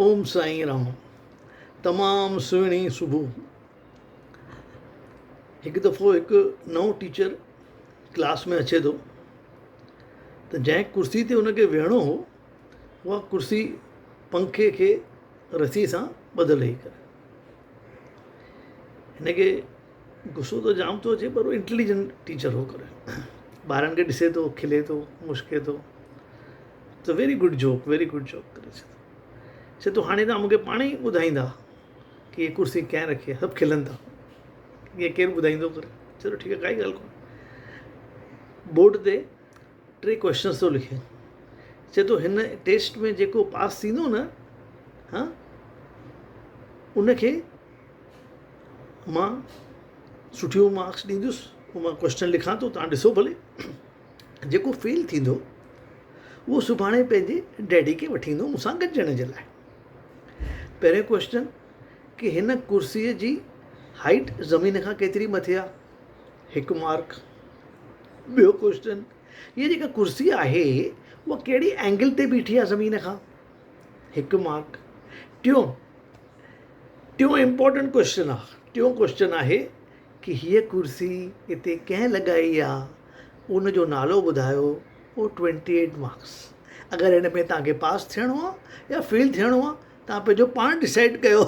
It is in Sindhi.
اوم سائين رام تمام سهڻي صبح هڪ دفعو هڪ نئون ٽيچر ڪلاس ۾ اچي ٿو ته جنهن ڪرسي تي ان کي ويهڻو هو اها ڪرسي پنکي کي رسي سان ٻڌل هئي ڪري هن کي غصو ته جام ٿو اچي پر انٽيليجنٽ ٽيچر هو ڪري ٻارن کي ڏسي ٿو کلي ٿو مشڪي ٿو ته very good joke very good joke ڪري ڇڏي چي ٿو هاڻي توهان مونکي پاڻ ئي ٻڌائيندا ڪي هي ڪرسي ڪنهن رکي آهي سڀ کلن ٿا ائين ڪير ٻڌائيندو ڪري چلو ٺيڪ آهي ڪائي ڳالهه ڪونهي بورڊ تي ٽي ڪويشچنس ٿو لکي چي ٿو هن ٽيسٽ ۾ جيڪو پاس ٿيندو نه ها ان کي مان سٺيون مارڪس ڏيندس مان ڪويشچن لکان ٿو تان ڏسو ڀلي جيڪو فيل ٿيندو اهو سڀاڻي پنهنجي ڊيڊي کي وٺي ايندو مون سان گڏجڻ جي لاء. پهريون ڪوئسچن ڪي هن ڪرسيء جي هائيٽ زمين کان ڪيتري مٿي آ؟ هڪ مارڪ. ٻيو ڪوئسچن هيء جيڪا ڪرسي آهي اها ڪهڙي اينگل تي بيٺي آ زمين کان؟ هڪ مارڪ. ٽيون ٽيون امپورٽنٽ ڪوئسچن آ ٽيون ڪوئسچن آهي ڪي هيء ڪرسي هتي ڪنهن لڳائي آ ان جو نالو ٻڌايو اهو ٽوئنٽي ايٽ مارڪس اگر هن ۾ توهان کي پاس ٿيڻو آ يا فيل ٿيڻو آ توهان پنهنجو پاڻ ڊسائيڊ ڪيو.